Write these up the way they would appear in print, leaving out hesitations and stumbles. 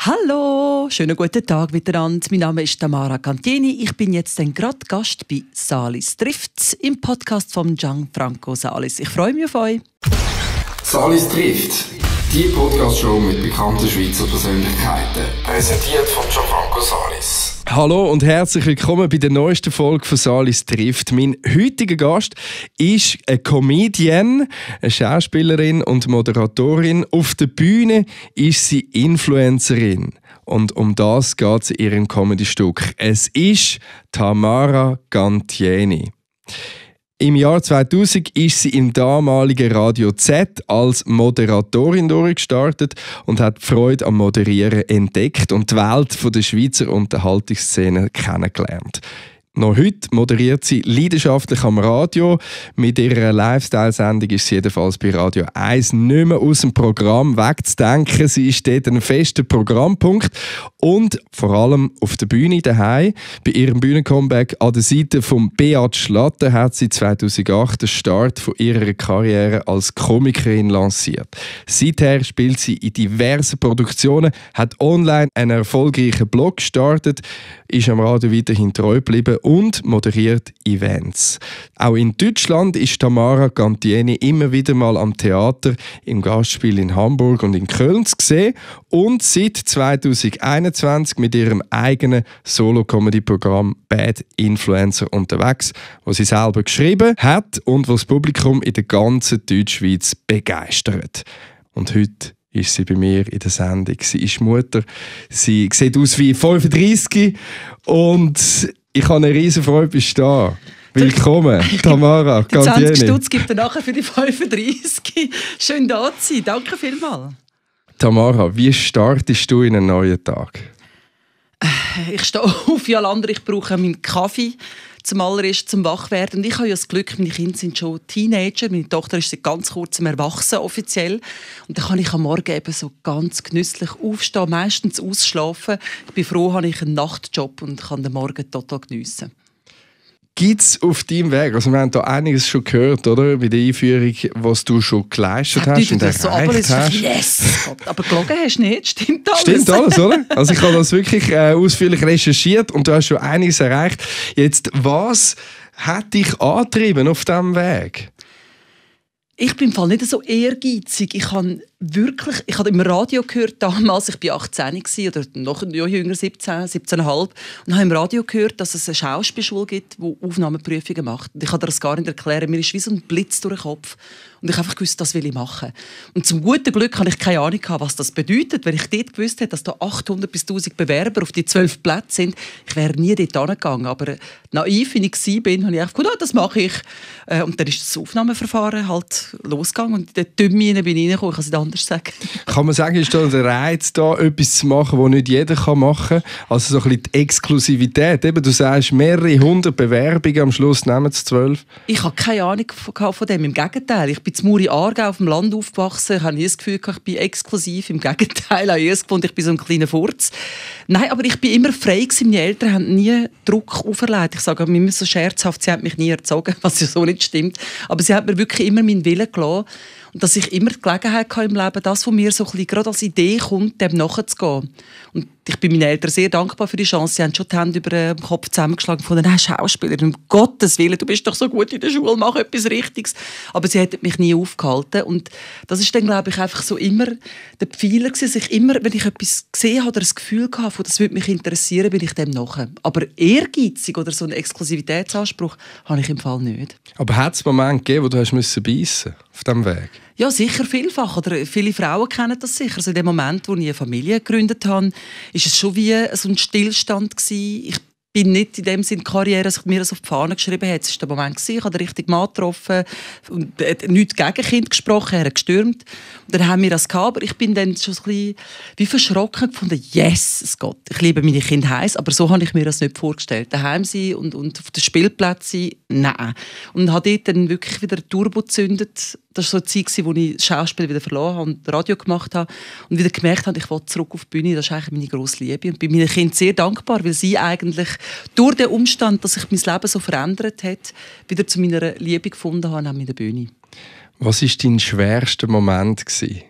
Hallo, schönen guten Tag miteinander. Mein Name ist Tamara Cantieni. Ich bin jetzt gerade Gast bei Salis trifft im Podcast von Gianfranco Salis. Ich freue mich auf euch. Salis trifft, die Podcast-Show mit bekannten Schweizer Persönlichkeiten. Präsentiert von Gianfranco Salis. Hallo und herzlich willkommen bei der neuesten Folge von Salis trifft. Mein heutiger Gast ist eine Comedienne, eine Schauspielerin und Moderatorin. Auf der Bühne ist sie Influencerin. Und um das geht es in ihrem Comedy-Stück. Es ist Tamara Cantieni. Im Jahr 2000 ist sie im damaligen Radio Z als Moderatorin durchgestartet und hat die Freude am Moderieren entdeckt und die Welt der Schweizer Unterhaltungsszene kennengelernt. Noch heute moderiert sie leidenschaftlich am Radio. Mit ihrer Lifestyle-Sendung ist sie jedenfalls bei Radio 1 nicht mehr aus dem Programm wegzudenken. Sie ist dort ein fester Programmpunkt und vor allem auf der Bühne daheim. Bei ihrem Bühnencomeback an der Seite von Beat Schlatter hat sie 2008 den Start von ihrer Karriere als Komikerin lanciert. Seither spielt sie in diversen Produktionen, hat online einen erfolgreichen Blog gestartet, ist am Radio weiterhin treu geblieben und moderiert Events. Auch in Deutschland ist Tamara Cantieni immer wieder mal am Theater, im Gastspiel in Hamburg und in Köln zu sehen und seit 2021 mit ihrem eigenen Solo-Comedy-Programm Bad Influencer unterwegs, das sie selber geschrieben hat und was das Publikum in der ganzen Deutschschweiz begeistert. Und heute ist sie bei mir in der Sendung. Sie ist Mutter, sie sieht aus wie 35 und ich habe eine riesen Freude, bist du da. Willkommen, Tamara Cantieni. 20 Stutz gibt er nachher für die 35. Schön da zu sein. Danke vielmals. Tamara, wie startest du in einen neuen Tag? Ich stehe auf, wie alle anderen. Ich brauche meinen Kaffee zum allerersten zum Wachwerden. Und ich habe ja das Glück, meine Kinder sind schon Teenager. Meine Tochter ist seit ganz kurzem erwachsen, offiziell. Und dann kann ich am Morgen eben so ganz genüsslich aufstehen, meistens ausschlafen. Ich bin froh, habe ich einen Nachtjob und kann den Morgen total geniessen. Gibt es auf deinem Weg, also wir haben da einiges schon gehört, oder? Bei der Einführung, was du schon geleistet hast und erreicht hast. Yes! Aber gelogen hast du nicht, stimmt alles. Stimmt alles, oder? Also ich habe das wirklich ausführlich recherchiert und du hast schon einiges erreicht. Jetzt, was hat dich angetrieben auf diesem Weg? Ich bin im Fall nicht so ehrgeizig. Ich habe im Radio gehört damals, ich war 18 oder noch jünger, 17,5 und habe im Radio gehört, dass es eine Schauspielschule gibt, die Aufnahmeprüfungen macht. Und ich kann dir das gar nicht erklären. Mir ist wie so ein Blitz durch den Kopf. Und ich habe einfach gewusst, das will ich machen. Und zum guten Glück hatte ich keine Ahnung, was das bedeutet. Wenn ich dort gewusst hätte, dass da 800 bis 1000 Bewerber auf die 12 Plätze sind, ich wäre nie dort hingegangen. Aber naiv, wie ich war, habe ich einfach gedacht, das mache ich. Und dann ist das Aufnahmeverfahren halt losgegangen. Und in den Tümmchen bin ich reingekommen, ich kann es nicht anders sagen. Kann man sagen, ist da der Reiz, da etwas zu machen, das nicht jeder machen kann? Also so ein bisschen die Exklusivität. Eben, du sagst, mehrere hundert Bewerbungen, am Schluss nehmen es 12. Ich habe keine Ahnung von dem. Im Gegenteil, ich bin in Muri-Aargau auf dem Land aufgewachsen. Ich habe nie das Gefühl, ich bin exklusiv. Im Gegenteil, ich habe erst gefunden, ich bin so ein kleiner Furz. Nein, aber ich bin immer frei gewesen. Meine Eltern haben nie Druck auferlegt. Ich sage immer so scherzhaft, sie haben mich nie erzogen, was ja so nicht stimmt. Aber sie haben mir wirklich immer meinen Willen gelassen. Und dass ich immer die Gelegenheit hatte im Leben, das, was mir so ein bisschen gerade als Idee kommt, dem nachzugehen. Und ich bin meinen Eltern sehr dankbar für die Chance. Sie haben schon die Hände über den Kopf zusammengeschlagen von den Schauspielerin. Um Gottes Willen, du bist doch so gut in der Schule, mach etwas Richtiges. Aber sie hätten mich nie aufgehalten. Und das ist dann, glaube ich, einfach so immer der Pfeiler gewesen, dass ich immer, wenn ich etwas gesehen habe oder das Gefühl hatte, das würde mich interessieren, bin ich dem nachher. Aber ehrgeizig oder so einen Exklusivitätsanspruch habe ich im Fall nicht. Aber hat es Momente gegeben, wo du hast beissen mussten auf diesem Weg? Ja, sicher vielfach. Oder viele Frauen kennen das sicher. Also in dem Moment, wo ich eine Familie gegründet habe, ist es schon wie so ein Stillstand gewesen. Ich bin nicht in dem Sinne Karriere, dass ich mir das auf die Fahne geschrieben habe. Es war der Moment, ich habe den richtigen Mann getroffen und nichts gegen Kind gesprochen, er hat gestürmt. Und dann haben wir das gehabt, aber ich bin dann schon ein bisschen wie verschrocken gefunden, yes, es geht. Ich liebe meine Kinder heiß, aber so habe ich mir das nicht vorgestellt. Daheim sein und auf den Spielplatz sein, nein. Und habe dort dann wirklich wieder Turbo gezündet. Das war so eine Zeit, wo ich das Schauspiel wieder verloren habe und Radio gemacht habe und wieder gemerkt habe, ich will zurück auf die Bühne. Das ist eigentlich meine grosse Liebe. Und bin meinen Kindern sehr dankbar, weil sie eigentlich durch den Umstand, dass sich mein Leben so verändert hat, wieder zu meiner Liebe gefunden haben an meiner Bühne. Was war dein schwerster Moment gewesen,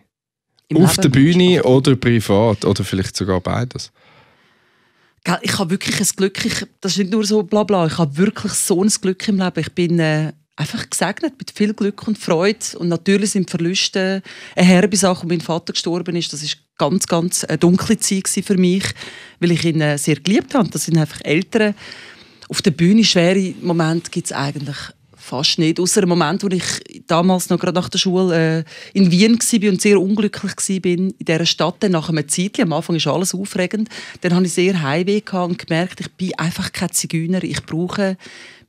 Auf der Bühne oder privat oder vielleicht sogar beides? Ich habe wirklich ein Glück, das ist nicht nur so blabla, ich habe wirklich so ein Glück im Leben. Ich bin einfach gesegnet mit viel Glück und Freude und natürlich sind Verluste eine herbe Sache, als mein Vater gestorben ist. Das war ganz, ganz eine dunkle Zeit für mich, weil ich ihn sehr geliebt habe. Das sind einfach Eltern. Auf der Bühne schwere Momente gibt es eigentlich fast nicht. Ausser einem Moment, wo ich damals noch gerade nach der Schule in Wien war und sehr unglücklich war in dieser Stadt. Dann nach einer Zeit, am Anfang ist alles aufregend, dann hatte ich sehr Heimweh und gemerkt, ich bin einfach kein Zigeuner. Ich brauche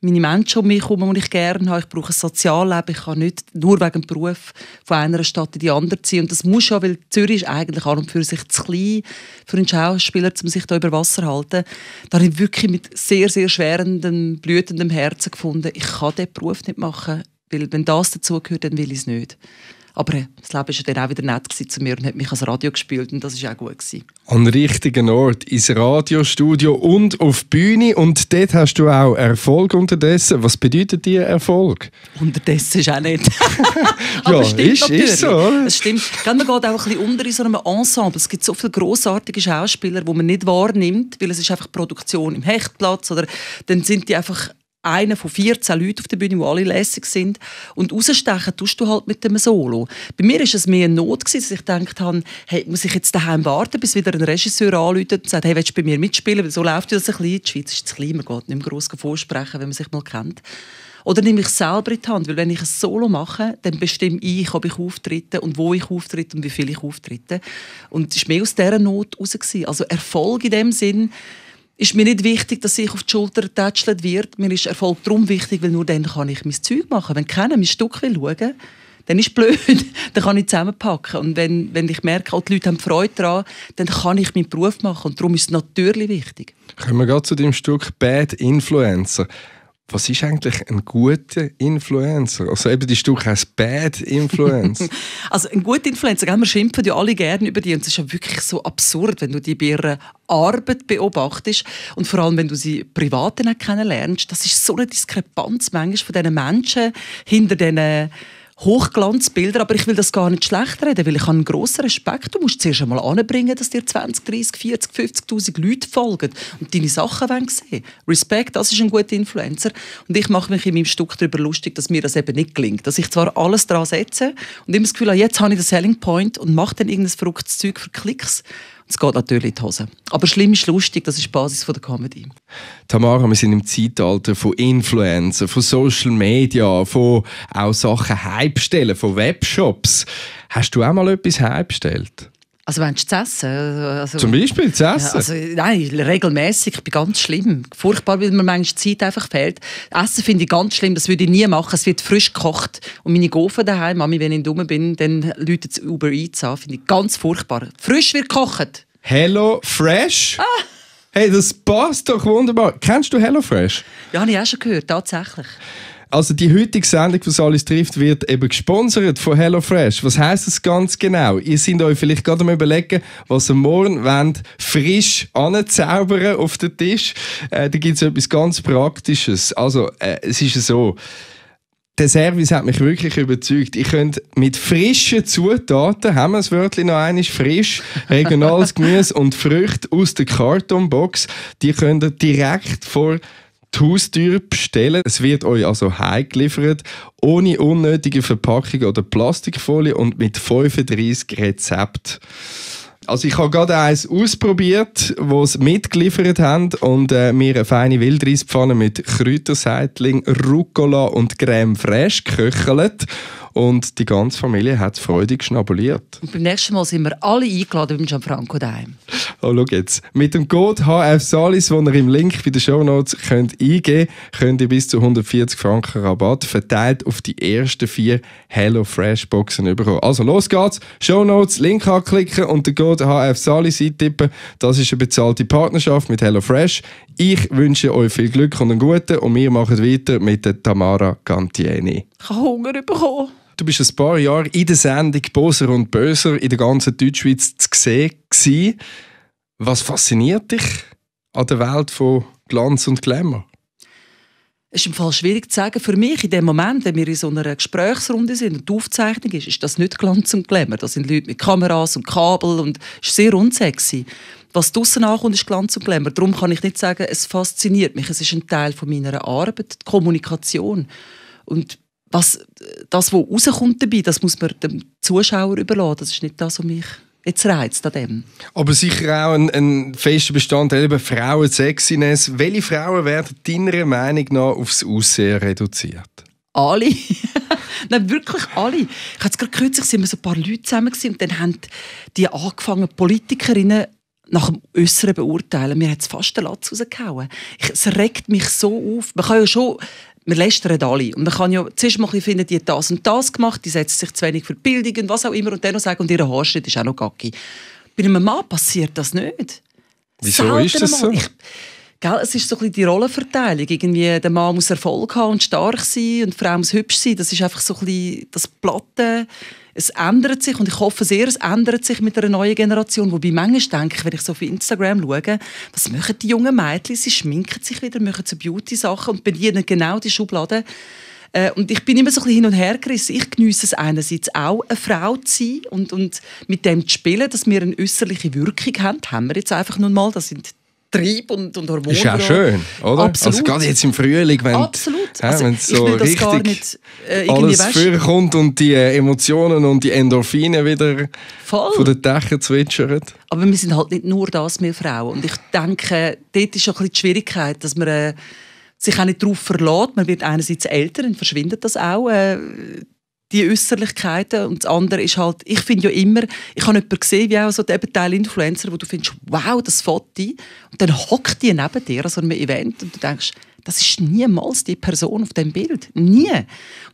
meine Menschen um mich herum, die ich gerne habe. Ich brauche ein Sozialleben. Ich kann nicht nur wegen dem Beruf von einer Stadt in die andere ziehen. Und das muss schon, weil Zürich ist eigentlich an und für sich zu klein für einen Schauspieler, um sich da über Wasser zu halten. Da habe ich wirklich mit sehr, sehr schwerendem, blütendem Herzen gefunden, ich kann diesen Beruf nicht machen, weil wenn das dazugehört, dann will ich es nicht. Aber das Leben war ja dann auch wieder nett zu mir und hat mich ans Radio gespielt und das war auch gut. An richtigen Ort, ins Radiostudio und auf die Bühne. Und dort hast du auch Erfolg unterdessen. Was bedeutet dir Erfolg? Unterdessen ist auch nicht. Aber ja, stimmt natürlich. Ist so, oder? Es stimmt. Man geht auch ein bisschen unter in so einem Ensemble. Es gibt so viele grossartige Schauspieler, die man nicht wahrnimmt, weil es ist einfach Produktion im Hechtplatz oder dann sind die einfach einer von 14 Leuten auf der Bühne, die alle lässig sind. Und rausstechen tust du halt mit dem Solo. Bei mir war es mehr eine Not, dass ich gedacht habe, hey, muss ich jetzt daheim warten, bis wieder ein Regisseur anruft und sagt, hey, willst du bei mir mitspielen? Weil so läuft das ein bisschen. Die Schweiz ist zu klein, man geht nicht mehr gross vorsprechen, wenn man sich mal kennt. Oder nehme ich selber in die Hand, weil wenn ich ein Solo mache, dann bestimme ich, ob ich auftrete und wo ich auftrete und wie viel ich auftrete. Und es war mehr aus dieser Not heraus. Also Erfolg in dem Sinn, ist mir nicht wichtig, dass ich auf die Schulter getätschelt wird. Mir ist Erfolg darum wichtig, weil nur dann kann ich mein Zeug machen. Wenn keiner mein Stück will schauen, dann ist es blöd. Dann kann ich zusammenpacken. Und wenn ich merke, die Leute haben Freude daran, dann kann ich meinen Beruf machen. Und darum ist es natürlich wichtig. Kommen wir gerade zu dem Stück «Bad Influencer». Was ist eigentlich ein guter Influencer? Also eben die Stück heisst «Bad Influencer». Also ein guter Influencer, wir schimpfen ja alle gerne über die. Und es ist ja wirklich so absurd, wenn du die bei ihrer Arbeit beobachtest und vor allem, wenn du sie privat dann kennenlernst. Das ist so eine Diskrepanz manchmal von diesen Menschen hinter diesen Hochglanzbilder, aber ich will das gar nicht schlecht reden, weil ich habe einen grossen Respekt. Du musst zuerst einmal anbringen, dass dir 20, 30, 40, 50'000 Leute folgen und deine Sachen sehen wollen. Respekt, das ist ein guter Influencer. Und ich mache mich in meinem Stück darüber lustig, dass mir das eben nicht gelingt. Dass ich zwar alles daran setze und immer das Gefühl habe, jetzt habe ich den Selling Point und mache dann irgendein verrücktes Zeug für Klicks. Es geht natürlich in die Hose. Aber schlimm ist lustig, das ist die Basis der Comedy. Tamara, wir sind im Zeitalter von Influencern, von Social Media, von auch Sachen Hype-Stellen, von Webshops. Hast du auch mal etwas Hype bestellt? Also meinst du zu essen? Also, zum Beispiel zu essen? Also, nein, regelmäßig. Ich bin ganz schlimm. Furchtbar, weil mir manchmal Zeit einfach fehlt. Essen finde ich ganz schlimm, das würde ich nie machen. Es wird frisch gekocht. Und meine Gofen daheim, Mami, wenn ich dumm bin, dann läutet es Uber Eats an. Finde ich ganz furchtbar. Frisch wird gekocht. Hello Fresh? Ah. Hey, das passt doch wunderbar. Kennst du Hello Fresh? Ja, habe ich auch schon gehört, tatsächlich. Also die heutige Sendung von «Salis trifft» wird eben gesponsert von HelloFresh. Was heisst das ganz genau? Ihr seid euch vielleicht gerade am Überlegen, was ihr morgen wollt, frisch anzaubern auf den Tisch. Da gibt es etwas ganz Praktisches. Also es ist so, der Service hat mich wirklich überzeugt. Ich könnte mit frischen Zutaten, haben wir das Wörtchen noch einmal, frisch, regionales Gemüse und Früchte aus der Kartonbox, die könnt ihr direkt vor die Haustür bestellen. Es wird euch also heimgeliefert, ohne unnötige Verpackung oder Plastikfolie und mit 35 Rezepten. Also ich habe gerade eins ausprobiert, wo es mitgeliefert haben und mir eine feine Wildreispfanne mit Kräuterseitling, Rucola und Crème fraîche geköchelt. Und die ganze Familie hat es freudig schnabuliert. Und beim nächsten Mal sind wir alle eingeladen beim Gianfranco daheim. Oh, schau jetzt. Mit dem Code HFSALIS, den ihr im Link bei den Shownotes eingeben könnt ihr bis zu 140 Franken Rabatt verteilt auf die ersten 4 HelloFresh-Boxen bekommen. Also los geht's. Shownotes, Link anklicken und den Code HFSALIS eintippen. Das ist eine bezahlte Partnerschaft mit HelloFresh. Ich wünsche euch viel Glück und einen guten und wir machen weiter mit der Tamara Cantieni. Ich habe Hunger bekommen. Du bist ein paar Jahre in der Sendung «Boser und Böser» in der ganzen Deutschschweiz zu sehen gewesen. Was fasziniert dich an der Welt von Glanz und Glamour? Es ist im Fall schwierig zu sagen. Für mich in dem Moment, wenn wir in so einer Gesprächsrunde sind und die Aufzeichnung ist das nicht Glanz und Glamour. Da sind Leute mit Kameras und Kabel und es ist sehr unsexy. Was draussen ankommt, ist Glanz und Glamour. Darum kann ich nicht sagen, es fasziniert mich. Es ist ein Teil von meiner Arbeit, die Kommunikation. Und das, was rauskommt dabei, das muss man dem Zuschauer überlassen. Das ist nicht das, was mich jetzt reizt an dem. Aber sicher auch ein fester Bestandteil eben Frauen-Sexiness. Welche Frauen werden deiner Meinung nach aufs Aussehen reduziert? Alle. Nein, wirklich alle. Ich habe jetzt gerade kürzlich sind wir so ein paar Leute zusammen und dann haben die angefangen, Politikerinnen nach dem Äußeren beurteilen. Mir hat es fast den Latz rausgehauen. Es regt mich so auf. Man kann ja schon... Wir lästern alle. Und man kann ja zuerst mal finden, die hat das und das gemacht, die setzt sich zu wenig für die Bildung und was auch immer. Und dann noch sagen, und ihr Haarschnitt ist auch noch gacki. Bei einem Mann passiert das nicht. Wieso Selten ist das so? Es ist so ein bisschen die Rollenverteilung. Irgendwie, der Mann muss Erfolg haben und stark sein und die Frau muss hübsch sein. Das ist einfach so ein bisschen das Platte. Es ändert sich und ich hoffe sehr, es ändert sich mit einer neuen Generation. Wobei manchmal denke ich, wenn ich so auf Instagram schaue, was machen die jungen Mädchen? Sie schminken sich wieder, machen so Beauty-Sachen und bedienen genau die Schubladen. Und ich bin immer so ein bisschen hin und her gerissen. Ich geniesse es einerseits auch, eine Frau zu sein und mit dem zu spielen, dass wir eine äußerliche Wirkung haben. Das haben wir jetzt einfach nun mal. Das sind Trieb und Hormone. Ist ja schön, oder? Absolut. Also gerade jetzt im Frühling, wenn Also, wenn so richtig gar nicht, alles vorkommt und die Emotionen und die Endorphine wieder von den Dächern zwitschern. Aber wir sind halt nicht nur das, wir Frauen. Und ich denke, dort ist schon ein bisschen die Schwierigkeit, dass man sich auch nicht darauf verlässt. Man wird einerseits älter, dann verschwindet das auch, die Äußerlichkeiten. Und das andere ist halt, ich finde ja immer, ich habe jemanden gesehen, wie auch so der Teil-Influencer, wo du findest, wow, das Foto. Und dann hockt die neben dir an so einem Event und du denkst, das ist niemals die Person auf dem Bild. Nie.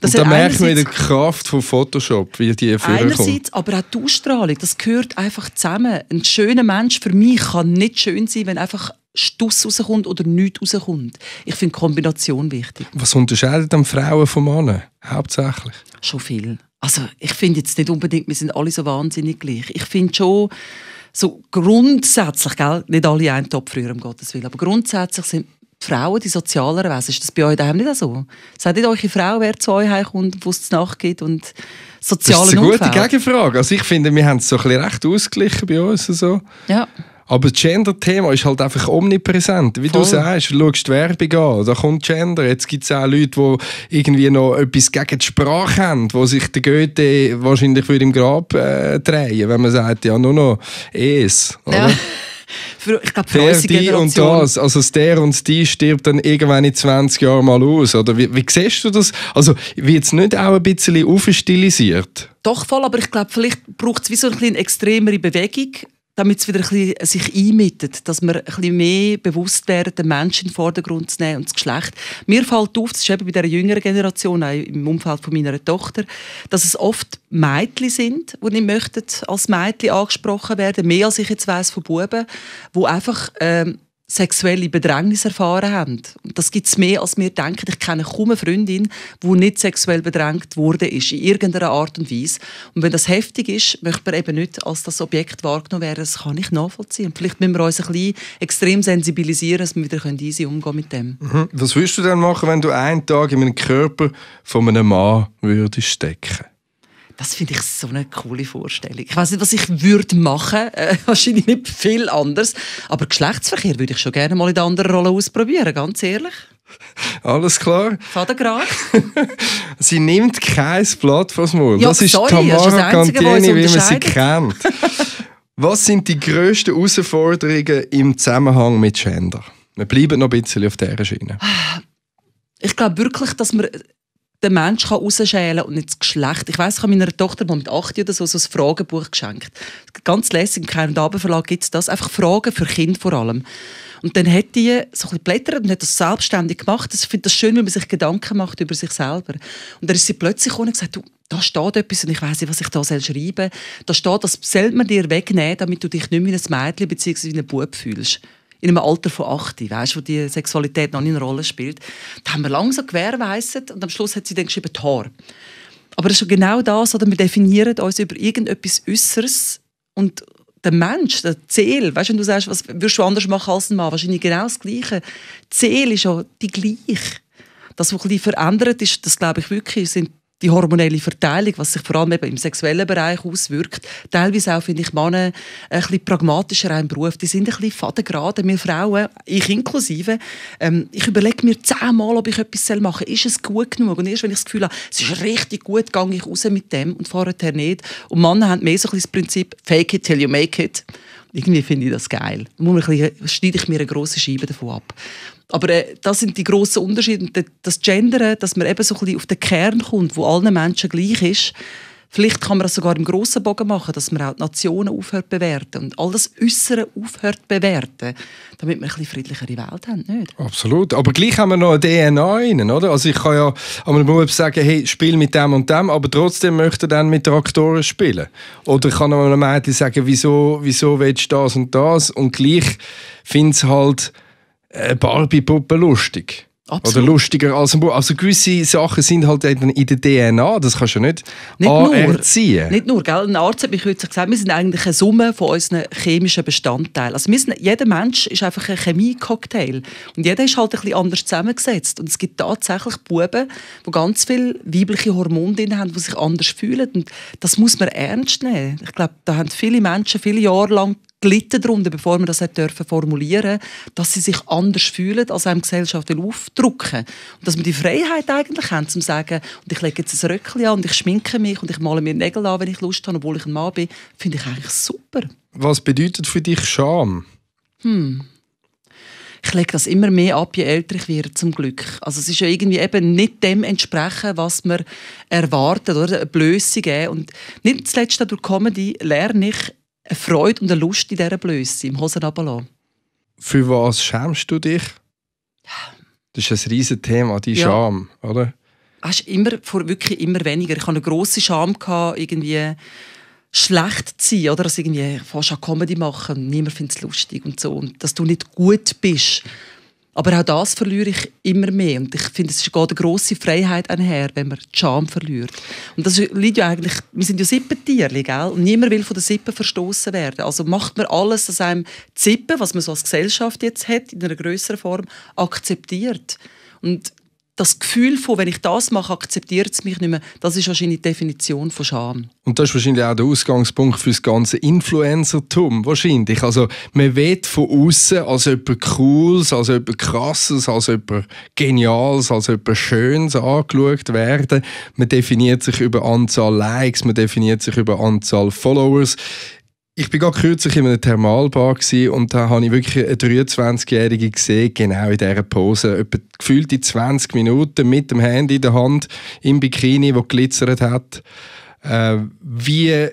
Und da merkt man die Kraft von Photoshop, wie die vorkommt. Einerseits, aber auch die Ausstrahlung, das gehört einfach zusammen. Ein schöner Mensch für mich kann nicht schön sein, wenn einfach Stuss rauskommt oder nichts rauskommt. Ich finde die Kombination wichtig. Was unterscheidet dann Frauen von Männern hauptsächlich? Schon viel. Also ich finde jetzt nicht unbedingt, wir sind alle so wahnsinnig gleich. Ich finde schon, so grundsätzlich, gell, nicht alle einen Topf früher, um Gottes Willen, aber grundsätzlich sind die Frauen die sozialeren Wesen. Ist das bei euch daheim nicht so? Sagt nicht eure Frau, wer zu euch heimkommt, wo es Nacht geht und sozialen Umfeld? Das ist eine gute Gegenfrage. Also ich finde, wir haben es so ein bisschen recht ausgeglichen bei uns. So. Ja. Aber das Gender-Thema ist halt einfach omnipräsent. Wie du sagst, du schaust die Werbung an, da kommt Gender. Jetzt gibt es auch Leute, die irgendwie noch etwas gegen die Sprache haben, die sich der Goethe wahrscheinlich im Grab drehen, wenn man sagt, ja, nur noch es. Oder? Ja. Ich glaube, für der, unsere die Generation... und das. Also das der und die stirbt dann irgendwann in 20 Jahren mal aus. Oder wie siehst du das? Also wird es nicht auch ein bisschen aufstilisiert? Doch, voll, aber ich glaube, vielleicht braucht es wie so eine extremere Bewegung, damit es wieder ein bisschen sich einmittet, dass wir ein bisschen mehr bewusst werden, den Menschen in den Vordergrund zu nehmen und das Geschlecht. Mir fällt auf, das ist eben bei der jüngeren Generation, auch im Umfeld von meiner Tochter, dass es oft Mädchen sind, die nicht möchten, als Mädchen angesprochen werden, mehr als ich jetzt weiss von Buben, die einfach sexuelle Bedrängnis erfahren haben. Und das gibt es mehr, als wir denken. Ich kenne kaum eine Freundin, die nicht sexuell bedrängt wurde, in irgendeiner Art und Weise. Und wenn das heftig ist, möchte man eben nicht als das Objekt wahrgenommen werden. Das kann ich nachvollziehen. Vielleicht müssen wir uns ein bisschen extrem sensibilisieren, dass wir wieder easy umgehen mit dem. Mhm. Was würdest du denn machen, wenn du einen Tag in einem Körper von einem Mann würdest stecken? Das finde ich so eine coole Vorstellung. Ich weiss nicht, was ich würde machen. Wahrscheinlich nicht viel anders. Aber Geschlechtsverkehr würde ich schon gerne mal in der anderen Rolle ausprobieren, ganz ehrlich. Alles klar. Faden gerade. Sie nimmt kein Blatt vors Maul. Ja, das ist sorry, Tamara das ist das Einzige, Cantini, wie man sie unterscheidet. kennt. Was sind die grössten Herausforderungen im Zusammenhang mit Gender? Wir bleiben noch ein bisschen auf dieser Schiene. Ich glaube wirklich, dass man den Menschen rausschälen und nicht das Geschlecht. Ich weiss, ich habe meiner Tochter mal mit 8 oder so ein Fragenbuch geschenkt. Ganz lässig, im Kein- und Abendverlag gibt es das. Einfach Fragen für Kinder vor allem. Und dann hat die so ein bisschen geblättert und hat das selbstständig gemacht. Ich finde das schön, wenn man sich Gedanken macht über sich selber. Und dann ist sie plötzlich gekommen und gesagt, du, da steht etwas und ich weiss nicht, was ich da schreiben soll. Da steht, das soll man dir wegnehmen, damit du dich nicht mehr wie ein Mädchen bzw. wie ein Bub fühlst. In einem Alter von 8, weißt, wo die Sexualität noch nicht eine Rolle spielt. Da haben wir langsam gewährleistet und am Schluss hat sie dann geschrieben, die Haare. Aber das ist schon genau das, oder wir definieren uns über irgendetwas Äußeres und der Mensch, die Seele, weißt, wenn du sagst, was würdest du anders machen als ein Mann, wahrscheinlich genau das Gleiche. Die Seele ist ja die gleiche. Das, was ein bisschen verändert ist, das glaube ich wirklich, sind die hormonelle Verteilung, was sich vor allem eben im sexuellen Bereich auswirkt. Teilweise auch, finde ich, Männer ein bisschen pragmatischer im Beruf. Die sind ein bisschen fadengerade. Wir Frauen, ich inklusive, ich überlege mir 10-mal, ob ich etwas machen soll. Ist es gut genug? Und erst wenn ich das Gefühl habe, es ist richtig gut, gehe ich raus mit dem und vorher nicht. Und Männer haben mehr so ein bisschen das Prinzip «Fake it till you make it». Irgendwie finde ich das geil. Da schneide ich mir eine grosse Scheibe davon ab. Aber das sind die grossen Unterschiede. Das Gendern, dass man eben so ein bisschen auf den Kern kommt, wo allen Menschen gleich ist. Vielleicht kann man das sogar im grossen Bogen machen, dass man auch die Nationen aufhört zu bewerten und all das Äußere aufhört zu bewerten, damit wir eine friedlichere Welt haben, nicht? Absolut. Aber gleich haben wir noch eine DNA rein, oder? Also ich kann ja am Beruf sagen, hey, spiel mit dem und dem, aber trotzdem möchte er dann mit Traktoren spielen. Oder ich kann einem Mädchen sagen, wieso willst du das und das? Und gleich finde es halt Barbie-Puppe lustig. Absolut. Oder lustiger als ein Buch. Also gewisse Sachen sind halt in der DNA, das kannst du nicht erziehen. Nicht nur, gell? Ein Arzt hat mich kürzlich gesagt, wir sind eigentlich eine Summe von unseren chemischen Bestandteilen. Also jeder Mensch ist einfach ein Chemie-Cocktail. Und jeder ist halt ein bisschen anders zusammengesetzt. Und es gibt tatsächlich Buben, die ganz viele weibliche Hormone drin haben, die sich anders fühlen. Und das muss man ernst nehmen. Ich glaube, da haben viele Menschen viele Jahre lang gelitten darunter, bevor wir das formulieren dürfen, dass sie sich anders fühlen, als einem Gesellschaft aufdrücken. Und dass wir die Freiheit eigentlich haben, zu sagen, und ich lege jetzt ein Röckchen an und ich schminke mich und ich male mir Nägel an, wenn ich Lust habe, obwohl ich ein Mann bin, finde ich eigentlich super. Was bedeutet für dich Scham? Ich lege das immer mehr ab, je älter ich werde, zum Glück. Also es ist ja irgendwie eben nicht dem entsprechen, was man erwartet, oder? Eine Blöße geben. Und nicht zuletzt durch Comedy lerne ich eine Freude und eine Lust in dieser Blöße, im Hosen runterlassen. Für was schämst du dich? Das ist ein riesiges Thema, die Scham, oder? Es ist wirklich immer weniger. Ich hatte eine grosse Scham, irgendwie schlecht zu sein, oder? Dass irgendwie fast eine Comedy machen und niemand findet es lustig und so. Und dass du nicht gut bist. Aber auch das verliere ich immer mehr. Und ich finde, es geht eine grosse Freiheit einher, wenn man die Scham verliert. Und das liegt ja eigentlich, wir sind ja Sippentiere, gell? Und niemand will von den Sippen verstoßen werden. Also macht man alles, dass einem die Sippe, was man so als Gesellschaft jetzt hat, in einer grösseren Form, akzeptiert. Und das Gefühl von, wenn ich das mache, akzeptiert es mich nicht mehr, das ist wahrscheinlich die Definition von Scham. Und das ist wahrscheinlich auch der Ausgangspunkt für das ganze Influencertum. Wahrscheinlich. Also, man will von außen als jemand Cooles, als jemand Krasses, als jemand Geniales, als jemand Schönes angeschaut werden. Man definiert sich über Anzahl Likes, man definiert sich über Anzahl Followers. Ich war gerade kürzlich in einer Thermalbar und da habe ich wirklich eine 23-Jährige gesehen, genau in dieser Pose. Etwa gefühlte 20 Minuten mit dem Handy in der Hand im Bikini, das glitzert hat. Wie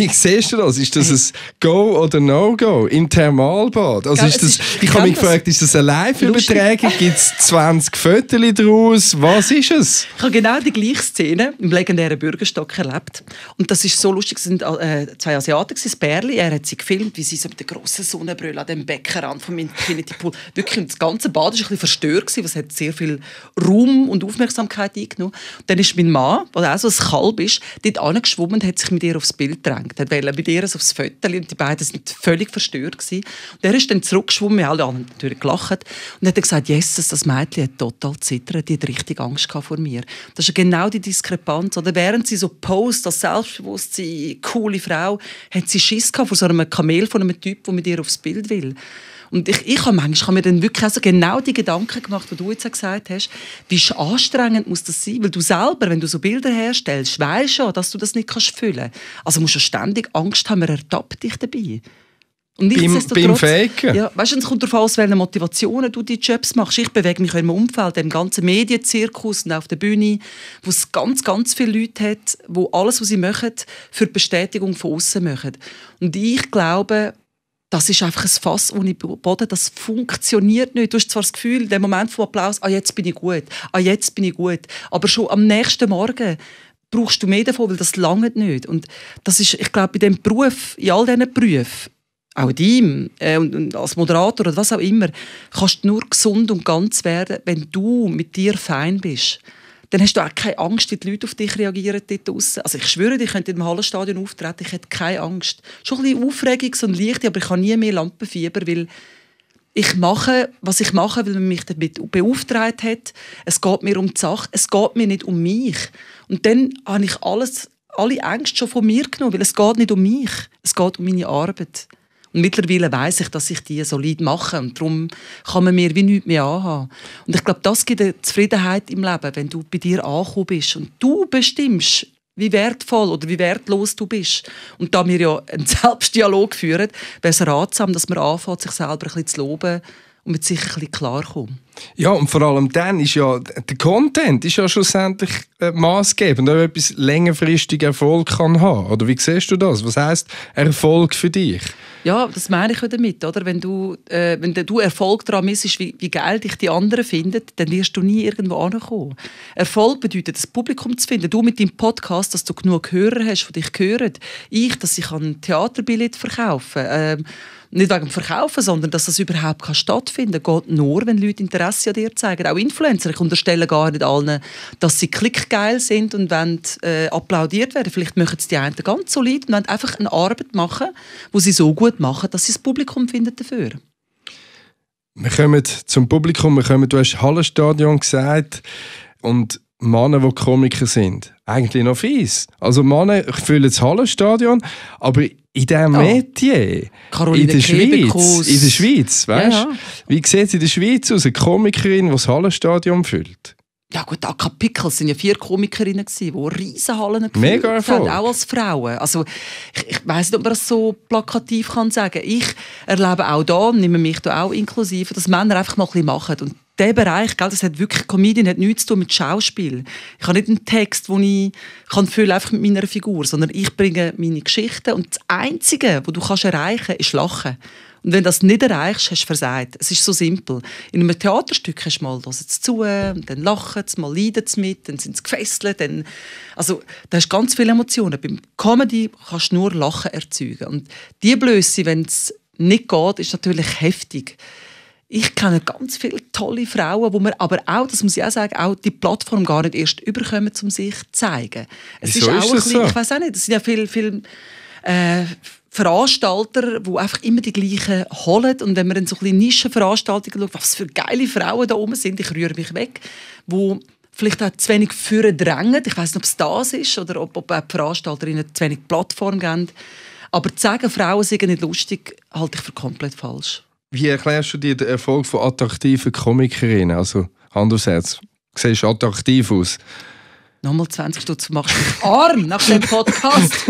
siehst du das? Ist das ein Go oder No-Go im Thermalbad? Also ich habe mich gefragt, ist das eine Live-Übertragung? Gibt es 20 Fotos daraus? Was ist es? Ich habe genau die gleiche Szene im legendären Bürgerstock erlebt. Und das ist so lustig. Es sind zwei Asiaten, das Pärchen. Er hat sie gefilmt, wie sie so mit der grossen Sonnenbrille an dem Beckenrand vom Infinity Pool. Wirklich, das ganze Bad war ein bisschen verstört, weil es hat sehr viel Raum und Aufmerksamkeit eingenommen. Und dann ist mein Mann, der auch so ein Kalb ist, dort geschwommen und hat sich mit ihr aufs Bild gedrängt. Er wollte mit ihr aufs Foto und die beiden waren völlig verstört gewesen. Und er ist dann zurückgeschwommen, wir alle haben natürlich gelacht und hat gesagt, Jesus, das Mädchen hat total zittert, die hat richtig Angst vor mir. Das ist genau die Diskrepanz. Oder während sie so post, als selbstbewusste, coole Frau, hat sie Schiss vor so einem Kamel von einem Typ, der mit ihr aufs Bild will. Und ich habe mir dann wirklich also genau die Gedanken gemacht, die du jetzt gesagt hast, wie anstrengend muss das sein? Weil du selber, wenn du so Bilder herstellst, weisst schon, dass du das nicht fühlen kannst. Also musst du ständig Angst haben, man ertappt dich dabei. Und beim Faken? Ja, weißt du, es kommt darauf an, aus welchen Motivationen du die Jobs machst. Ich bewege mich in einem Umfeld, im ganzen Medienzirkus und auf der Bühne, wo es ganz, ganz viele Leute hat, die alles, was sie machen, für die Bestätigung von außen machen. Und ich glaube, das ist einfach ein Fass ohne Boden, das funktioniert nicht. Du hast zwar das Gefühl, in dem Moment vom Applaus, jetzt bin ich gut, jetzt bin ich gut. Aber schon am nächsten Morgen brauchst du mehr davon, weil das langt nicht. Und das ist, ich glaube, bei diesem Beruf, in all diesen Berufen, auch in deinem, und als Moderator oder was auch immer, kannst du nur gesund und ganz werden, wenn du mit dir fein bist. Dann hast du auch keine Angst, wie die Leute auf dich reagieren dort draussen. Also ich schwöre, ich könnte im Hallenstadion auftreten, ich hätte keine Angst. Schon ein bisschen Aufregung, so ein Licht, aber ich habe nie mehr Lampenfieber, weil ich mache, was ich mache, weil man mich damit beauftragt hat. Es geht mir um die Sache, es geht mir nicht um mich. Und dann habe ich alle Ängste schon von mir genommen, weil es geht nicht um mich, es geht um meine Arbeit. Und mittlerweile weiss ich, dass ich die solid mache und darum kann man mir wie nichts mehr anhaben. Und ich glaube, das gibt eine Zufriedenheit im Leben, wenn du bei dir angekommen bist und du bestimmst, wie wertvoll oder wie wertlos du bist. Und da wir ja einen Selbstdialog führen, wäre es ratsam, dass man anfängt, sich selber ein bisschen zu loben und mit sich ein bisschen klarkommen. Ja, und vor allem dann ist ja der Content ist ja schlussendlich maßgebend, ob etwas längerfristig Erfolg kann haben. Oder wie siehst du das? Was heisst Erfolg für dich? Ja, das meine ich ja damit, oder? Wenn du Erfolg daran misst, wie geil dich die anderen finden, dann wirst du nie irgendwo ankommen. Erfolg bedeutet, das Publikum zu finden. Du mit deinem Podcast, dass du genug Hörer hast, die dich hören. Dass ich ein Theaterbillett verkaufen kann. Nicht wegen dem Verkaufen, sondern dass das überhaupt stattfinden kann, geht nur, wenn Leute Interesse an dir zeigen. Auch Influencer. Ich unterstelle gar nicht allen, dass sie klickgeil sind und wollen applaudiert werden. Vielleicht machen es die einen ganz solid und wollen einfach eine Arbeit machen, die sie so gut machen, dass sie das Publikum finden dafür. Wir kommen zum Publikum. Du hast Hallenstadion gesagt und Männer, die Komiker sind. Eigentlich noch fies. Also Männer füllen das Hallenstadion, aber in diesem Metier, in der Schweiz, weißt du? Wie sieht es in der Schweiz aus? Eine Komikerin, die das Hallenstadion füllt? Ja gut, Aka Pickels waren ja 4 Komikerinnen, die riesen Hallen gefüllt haben, auch als Frauen. Also, ich weiss nicht, ob man das so plakativ kann sagen. Ich erlebe auch da, nehme mich da auch inklusive, dass Männer einfach mal ein bisschen machen. Und dieser Bereich, das hat wirklich, Comedian hat nichts zu tun mit Schauspiel. Ich habe nicht einen Text, den ich füllen einfach mit meiner Figur, sondern ich bringe meine Geschichten und das Einzige, was du kannst erreichen kannst, ist Lachen. Und wenn du das nicht erreichst, hast du versagt. Es ist so simpel. In einem Theaterstück hast du mal «Hören sie zu», dann lachen sie, mal leiden sie mit, dann sind sie gefesselt. Also, da hast du ganz viele Emotionen. Beim Comedy kannst du nur Lachen erzeugen. Und die Blöße, wenn es nicht geht, ist natürlich heftig. Ich kenne ganz viele tolle Frauen, wo man aber auch, das muss ich auch sagen, auch die Plattform gar nicht erst überkommen, um sich zu zeigen. Wieso ist das so? Ich weiss auch nicht, es sind ja viele Veranstalter, die einfach immer die gleichen holen. Und wenn man in so kleine Nischenveranstaltungen schaut, was für geile Frauen da oben sind, ich rühre mich weg, wo vielleicht auch zu wenig Führer drängen. Ich weiss nicht, ob es das ist oder ob auch die Veranstalterinnen zu wenig Plattform geben. Aber zu sagen, Frauen sind nicht lustig, halte ich für komplett falsch. Wie erklärst du dir den Erfolg von attraktiven Komikerinnen? Also, andererseits, du siehst attraktiv aus. Nochmal 20 Stutz, machst du mich arm nach dem Podcast.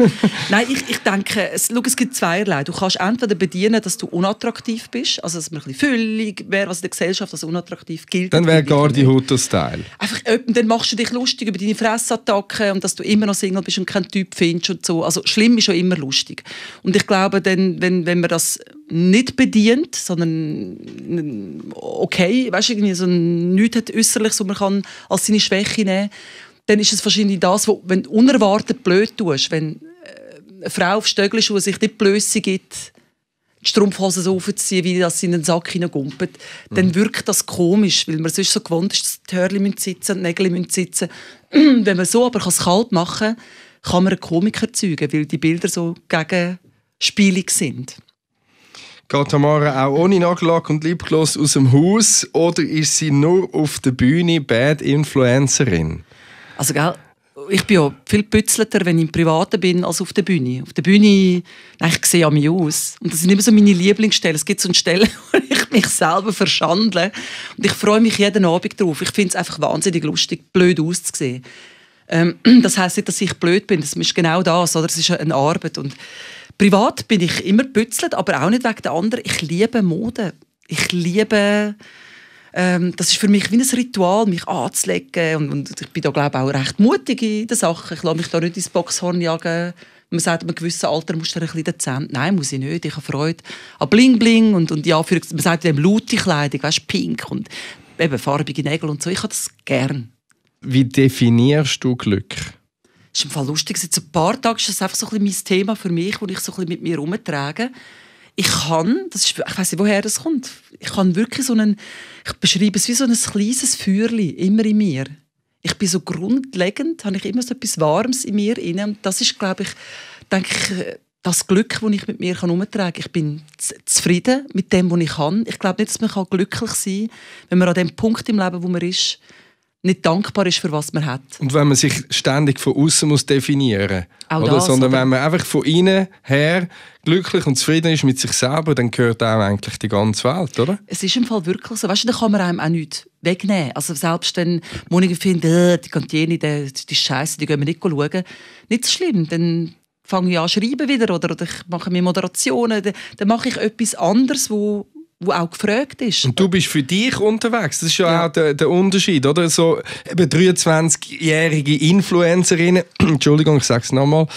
Nein, ich denke, es gibt zweierlei. Du kannst entweder bedienen, dass du unattraktiv bist, also dass man ein bisschen füllig wäre, was in der Gesellschaft als unattraktiv gilt. Dann wäre Gardi Hutter-Style. Einfach, dann machst du dich lustig über deine Fressattacken und dass du immer noch Single bist und keinen Typ findest und so. Also schlimm ist schon immer lustig. Und ich glaube, dann, wenn man das nicht bedient, sondern okay, weißt du, irgendwie so nichts hat Äußerliches, was man kann als seine Schwäche nehmen kann, dann ist es wahrscheinlich das, wenn du unerwartet blöd tust, wenn eine Frau auf Stöckelschuhen sich nicht Blöße gibt, die Strumpfhosen so aufziehen, wie das in den Sack hineingumpelt, dann wirkt das komisch, weil man sonst so gewohnt ist, dass die Hörchen sitzen, die Nägel sitzen. Wenn man so aber es kalt machen kann man einen Komiker erzeugen, weil die Bilder so gegenspielig sind. Geht Tamara auch ohne Nagellack und Lipgloss aus dem Haus oder ist sie nur auf der Bühne Bad Influencerin? Also, gell, ich bin ja viel pützleter, wenn ich im Privaten bin, als auf der Bühne. Auf der Bühne, ich sehe an mich aus. Und das sind immer so meine Lieblingsstellen. Es gibt so eine Stelle, wo ich mich selber verschandle. Und ich freue mich jeden Abend drauf. Ich finde es einfach wahnsinnig lustig, blöd auszusehen. Das heisst nicht, dass ich blöd bin. Das ist genau das. Oder? Es ist eine Arbeit. Und privat bin ich immer pützelt, aber auch nicht wegen der anderen. Ich liebe Mode. Ich liebe... das ist für mich wie ein Ritual, mich anzulegen. Und ich bin da, glaube ich, auch recht mutig in der Sache. Ich lasse mich da nicht ins Boxhorn jagen. Man sagt, in einem gewissen Alter musst du ein bisschen dezent. Nein, muss ich nicht. Ich habe Freude an Bling-Bling und ja, man sagt laute Kleidung, weißt, pink und eben farbige Nägel und so. Ich habe das gern. Wie definierst du Glück? Das ist im Fall lustig. Seit ein paar Tagen ist das einfach so ein bisschen mein Thema für mich, das ich so ein bisschen mit mir herumtrage. Ich weiss nicht, woher das kommt. Ich beschreibe es wie so ein kleines Feuerchen, immer in mir. Ich bin so grundlegend, habe ich immer so etwas Warmes in mir inne. Und das ist, glaube ich, denke ich, das Glück, das ich mit mir herumtragen kann. Ich bin zufrieden mit dem, was ich kann. Ich glaube nicht, dass man glücklich sein kann, wenn man an dem Punkt im Leben, wo man ist, nicht dankbar ist, für was man hat. Und wenn man sich ständig von außen muss definieren muss. Das, sondern wenn man einfach von innen her glücklich und zufrieden ist mit sich selber, dann gehört auch eigentlich die ganze Welt, oder? Es ist im Fall wirklich so. Weißt du, da kann man einem auch nichts wegnehmen. Also selbst wenn manche finden, die Kantiene, die Scheiße, die gehen wir nicht schauen. Nicht so schlimm, dann fange ich an zu schreiben wieder oder ich mache mir Moderationen, dann mache ich etwas anderes, wo auch gefragt ist. Und du bist für dich unterwegs. Das ist ja auch der Unterschied, oder? So eben 23-jährige Influencerinnen, Entschuldigung, ich sage es nochmal,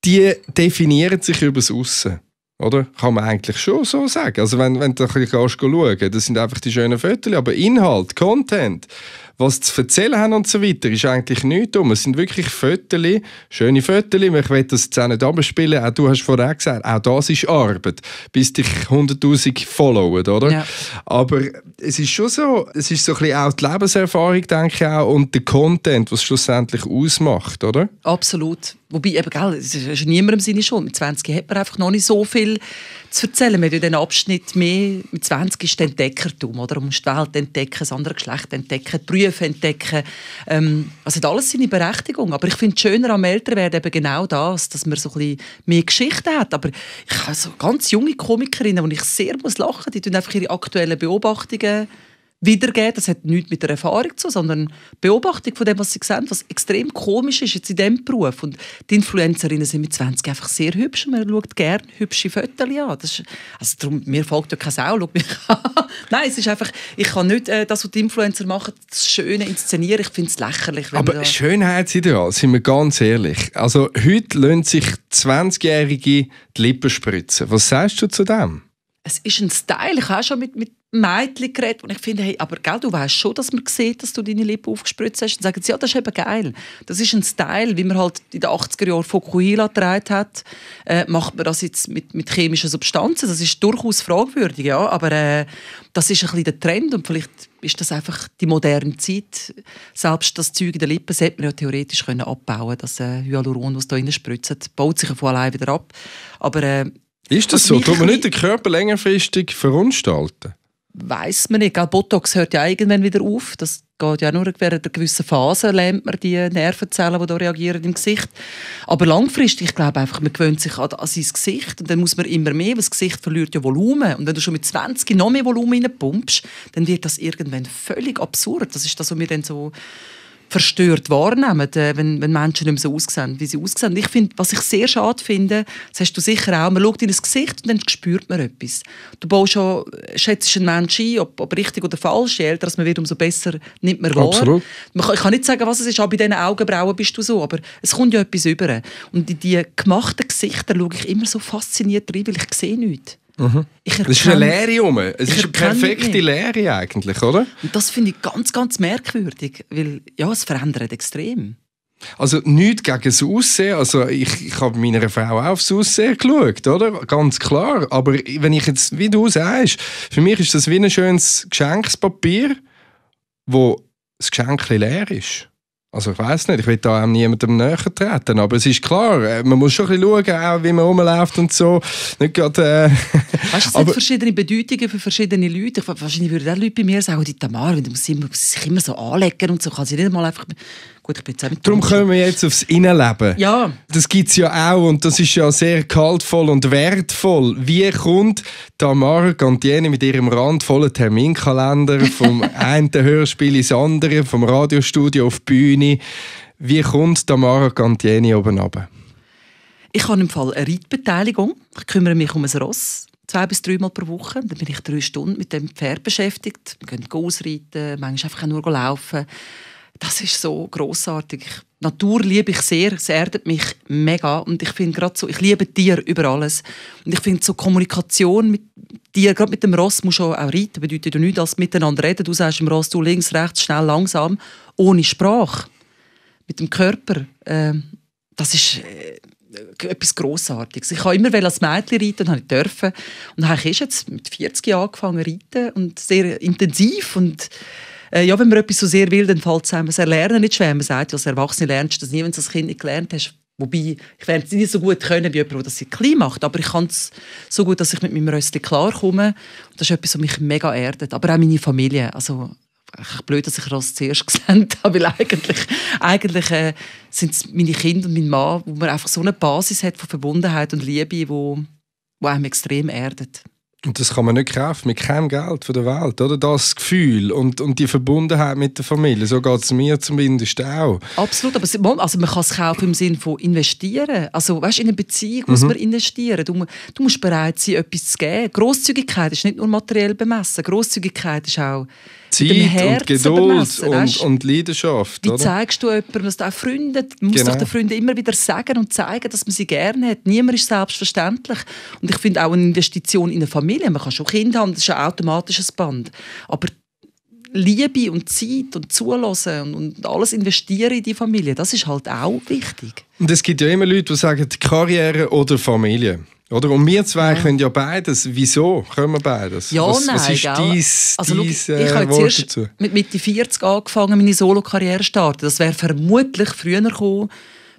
die definieren sich über das Aussen. Oder? Kann man eigentlich schon so sagen. Also wenn du ein bisschen schauen kannst, das sind einfach die schönen Fotos, aber Inhalt, Content, was zu erzählen haben und so weiter, ist eigentlich nichts dumm. Es sind wirklich Fotos, schöne Fotos. Ich will das jetzt auch nicht abspielen. Auch du hast vorher gesagt, auch das ist Arbeit, bis dich 100'000 followen, oder? Ja. Aber es ist schon so, es ist so ein bisschen auch die Lebenserfahrung, denke ich auch, und der Content, was es schlussendlich ausmacht, oder? Absolut. Wobei, eben, gell, es ist niemandem seine Schuld. Mit 20 hat man einfach noch nicht so viel zu erzählen. Man hat ja den Abschnitt mehr, mit 20 ist der Entdeckertum, oder? Man muss die Welt entdecken, das andere Geschlecht entdecken, die Berufe entdecken. Also hat alles seine Berechtigung. Aber ich finde es schöner am Älterwerden eben genau das, dass man so ein bisschen mehr Geschichte hat. Aber ich habe so ganz junge Komikerinnen, die ich sehr lachen muss, die tun einfach ihre aktuellen Beobachtungen wiedergeben. Das hat nichts mit der Erfahrung zu tun, sondern Beobachtung von dem, was sie sehen, was extrem komisch ist jetzt in diesem Beruf. Und die Influencerinnen sind mit 20 einfach sehr hübsch. Man schaut gerne hübsche Fotos an. Das ist, also darum, mir folgt ja keine Sau, schau mich an. Nein, es ist einfach, ich kann nicht das, was die Influencer machen, das Schöne inszenieren. Ich finde es lächerlich. Aber Schönheitsideal, sind wir ganz ehrlich. Also heute lassen sich 20-Jährige die Lippen spritzen. Was sagst du zu dem? Es ist ein Style. Ich habe auch schon mit Mädchen geredet und ich finde, hey, aber gell, du weißt schon, dass man sieht, dass du deine Lippen aufgespritzt hast. Und sagen sie, ja, das ist eben geil. Das ist ein Style, wie man halt in den 80er Jahren Fokuhila getragen hat. Macht man das jetzt mit chemischen Substanzen? Das ist durchaus fragwürdig, ja, aber das ist ein bisschen der Trend und vielleicht ist das einfach die moderne Zeit. Selbst das Zeug in den Lippen sollte man ja theoretisch abbauen können. Das Hyaluron, das da rein spritzt, baut sich ja von allein wieder ab. Aber ist das so? Tut man nicht den Körper längerfristig verunstalten? Weiss man nicht. Botox hört ja irgendwann wieder auf. Das geht ja nur während einer gewissen Phase, lähmt man die Nervenzellen, die da reagieren im Gesicht. Aber langfristig, ich glaube einfach, man gewöhnt sich an sein Gesicht und dann muss man immer mehr, weil das Gesicht verliert ja Volumen. Und wenn du schon mit 20 noch mehr Volumen reinpumpst, dann wird das irgendwann völlig absurd. Das ist das, was wir dann so verstört wahrnehmen, wenn Menschen nicht mehr so aussehen, wie sie aussehen. Ich finde, was ich sehr schade finde, das hast du sicher auch, man schaut in das Gesicht und dann spürt man etwas. Du baust schon, schätzt einen Menschen ein, ob richtig oder falsch, je älter man wird, umso besser nimmt man wahr. Absolut. Ich kann nicht sagen, was es ist, aber bei diesen Augenbrauen bist du so, aber es kommt ja etwas über. Und in die gemachten Gesichter schaue ich immer so fasziniert rein, weil ich sehe nichts. Mhm. Es ist eine Leere rum. Es ist eine perfekte Leere eigentlich, oder? Und das finde ich ganz, ganz merkwürdig, weil ja, es verändert extrem. Also nichts gegen das Aussehen. Also ich habe meiner Frau auch aufs Aussehen geschaut, oder? Ganz klar. Aber wenn ich jetzt, wie du sagst, für mich ist das wie ein schönes Geschenkspapier, wo das Geschenk leer ist. Also ich weiss nicht, ich will da auch niemandem näher treten, aber es ist klar, man muss schon ein bisschen schauen, auch wie man rumläuft und so. Nicht gerade, weißt du, es hat verschiedene Bedeutungen für verschiedene Leute. Wahrscheinlich würden auch Leute bei mir sagen, die Tamara, die muss sich immer so anlegen und so, kann sie nicht mal einfach... Gut, ich bin jetzt auch nicht darum kommen wir jetzt aufs Innenleben. Ja. Das gibt es ja auch und das ist ja sehr kaltvoll und wertvoll. Wie kommt Tamara Cantieni mit ihrem randvollen Terminkalender vom einen Hörspiel ins andere, vom Radiostudio auf die Bühne, wie kommt Tamara Cantieni oben runter? Ich habe im Fall eine Reitbeteiligung. Ich kümmere mich um ein Ross. 2 bis 3 Mal pro Woche. Dann bin ich 3 Stunden mit dem Pferd beschäftigt. Wir gehen ausreiten, manchmal einfach nur laufen. Das ist so grossartig. Natur liebe ich sehr, es erdet mich mega. Und ich finde gerade so, ich liebe Tiere über alles. Und ich finde so Kommunikation mit Tieren, gerade mit dem Ross, muss schon auch reiten, bedeutet ja nichts als miteinander reden. Du sagst dem Ross, du links, rechts, schnell, langsam, ohne Sprache. Mit dem Körper. Das ist etwas Grossartiges. Ich habe immer als Mädchen reiten und durfte. Und dann habe ich jetzt mit 40 Jahren angefangen zu reiten und sehr intensiv und ja, wenn man etwas so sehr will, dann fällt es einem das Erlernen nicht schwer. Man sagt ja, als Erwachsene lernst du das nie, wenn du als Kind nicht gelernt hast. Wobei, ich werde es nicht so gut können, wie jemand, der das klein macht, aber ich kann es so gut, dass ich mit meinem Röstchen klarkomme. Das ist etwas, was mich mega erdet. Aber auch meine Familie. Also, blöd, dass ich das zuerst gesagt habe, weil eigentlich sind es meine Kinder und mein Mann, wo man einfach so eine Basis hat von Verbundenheit und Liebe, wo einem extrem erdet. Und das kann man nicht kaufen mit keinem Geld von der Welt, oder? Das Gefühl und die Verbundenheit mit der Familie. So geht es mir zumindest auch. Absolut, aber also man kann es kaufen im Sinne von investieren. Also weißt, in eine Beziehung muss man investieren. Du musst bereit sein, etwas zu geben. Grosszügigkeit ist nicht nur materiell bemessen. Grosszügigkeit ist auch Zeit und Geduld und Leidenschaft. Wie oder? Zeigst du jemandem, dass du auch Freunde, du musst doch den Freunden immer wieder sagen und zeigen, dass man sie gerne hat. Niemand ist selbstverständlich. Und ich finde auch eine Investition in eine Familie, man kann schon Kinder haben, das ist ein automatisches Band. Aber Liebe und Zeit und Zuhören und alles investieren in die Familie, das ist halt auch wichtig. Und es gibt ja immer Leute, die sagen, Karriere oder Familie. Oder? Und wir zwei können ja beides. Wieso können wir beides? Ja, was ist ich habe zuerst dazu? Mit Mitte 40 angefangen, meine Solo-Karriere zu starten. Das wäre vermutlich früher gekommen,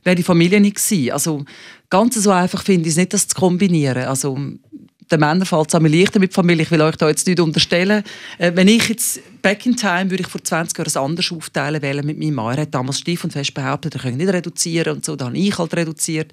wäre die Familie nicht gewesen. Also ganz so einfach finde ich es nicht, das zu kombinieren. Also den Männern fällt es leichter mit Familie. Ich will euch da jetzt nicht unterstellen. Wenn ich jetzt back in time, würde ich vor 20 Jahren es anders aufteilen wählen mit meinem Mann. Er hat damals steif und fest behauptet, er könne nicht reduzieren und so. Dann habe ich halt reduziert.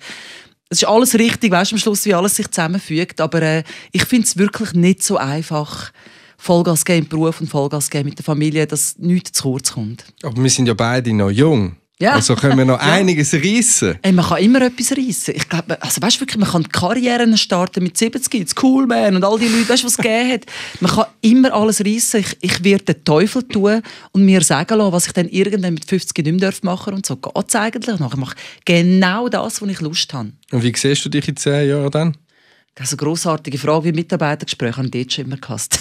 Es ist alles richtig, weißt du, am Schluss, wie alles sich zusammenfügt. Aber ich finde es wirklich nicht so einfach, Vollgas geben im Beruf und Vollgas geben mit der Familie, dass nichts zu kurz kommt. Aber wir sind ja beide noch jung. Ja. Also können wir noch einiges reissen. Man kann immer etwas reissen. Ich glaube, also weißt du wirklich, man kann Karrieren starten mit 70, it's cool, man, und all die Leute, weißt du, was es gegeben hat. Man kann immer alles reissen. Ich werde den Teufel tun und mir sagen lassen, was ich dann irgendwann mit 50 nicht mehr machen darf. Und so geht es eigentlich. Ich mache genau das, was ich Lust habe. Und wie siehst du dich in 10 Jahren dann? Also grossartige Frage, wie Mitarbeitergespräche habe ich dort schon immer gehasst.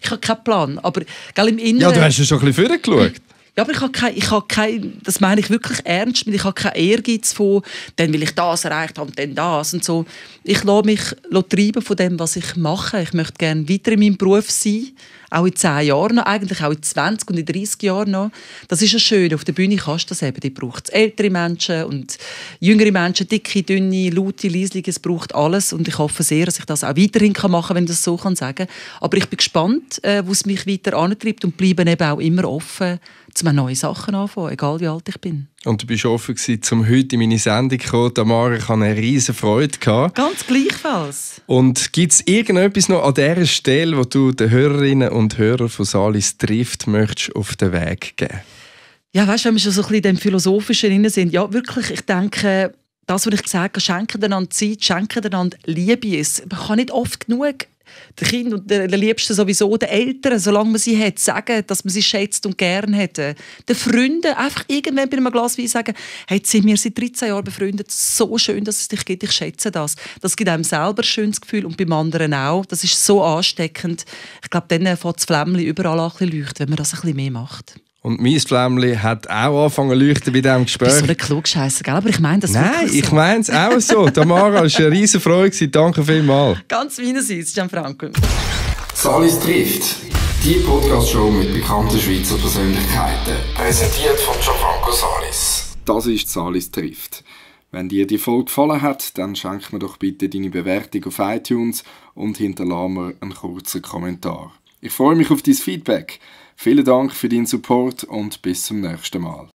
Ich habe keinen Plan, aber im Inneren... Ja, du hast ja schon ein bisschen vorgeschaut. Ja, aber ich habe kein, das meine ich wirklich ernst, ich habe keinen Ehrgeiz von, dann will ich das erreicht haben, dann das und so. Ich lasse mich treiben von dem, was ich mache. Ich möchte gerne weiter in meinem Beruf sein, auch in 10 Jahren noch, eigentlich auch in 20 und in 30 Jahren noch. Das ist ja schön, auf der Bühne kannst du das eben. Die braucht es ältere Menschen und jüngere Menschen, dicke, dünne, laute, leislige, es braucht alles. Und ich hoffe sehr, dass ich das auch weiterhin machen kann, wenn ich das so sagen kann. Aber ich bin gespannt, wo es mich weiter antreibt und bleibe eben auch immer offen, um neue Sachen anfangen, egal wie alt ich bin. Und du bist offen gewesen, um heute in meine Sendung zu kommen. Tamara, ich hatte eine riesen Freude. Ganz gleichfalls. Und gibt es irgendetwas noch an dieser Stelle, wo du den Hörerinnen und Hörern von Salis trifft, möchtest auf den Weg geben? Ja, weißt du, wenn wir schon so ein bisschen in dem Philosophischen drin sind, ja, wirklich, ich denke, das, was ich gesagt habe, schenken einander Zeit, schenken einander Liebe. Man kann nicht oft genug den Kindern und den Liebsten sowieso, den Eltern, solange man sie hat, sagen, dass man sie schätzt und gern hat. Den Freunden einfach irgendwann bei einem Glas Wein sagen, hey, sind wir seit 13 Jahren befreundet, so schön, dass es dich gibt, ich schätze das. Das gibt einem selber ein schönes Gefühl und beim anderen auch. Das ist so ansteckend. Ich glaube, dann fängt das Flämmchen überall an zu leuchten, wenn man das ein bisschen mehr macht. Und mein Flämmchen hat auch angefangen zu leuchten bei diesem Gespräch. Du bist so ein Klugscheisser, gell? Aber ich meine das Nein, wirklich so. Ich meine es auch so. Tamara, es war eine riesen Freude. Danke vielmals. Ganz meinerseits, Gianfranco. Salis trifft. Die Podcast-Show mit bekannten Schweizer Persönlichkeiten. Präsentiert von Gianfranco Salis. Das ist Salis trifft. Wenn dir die Folge gefallen hat, dann schenk mir doch bitte deine Bewertung auf iTunes und hinterlasse mir einen kurzen Kommentar. Ich freue mich auf dein Feedback. Vielen Dank für deinen Support und bis zum nächsten Mal.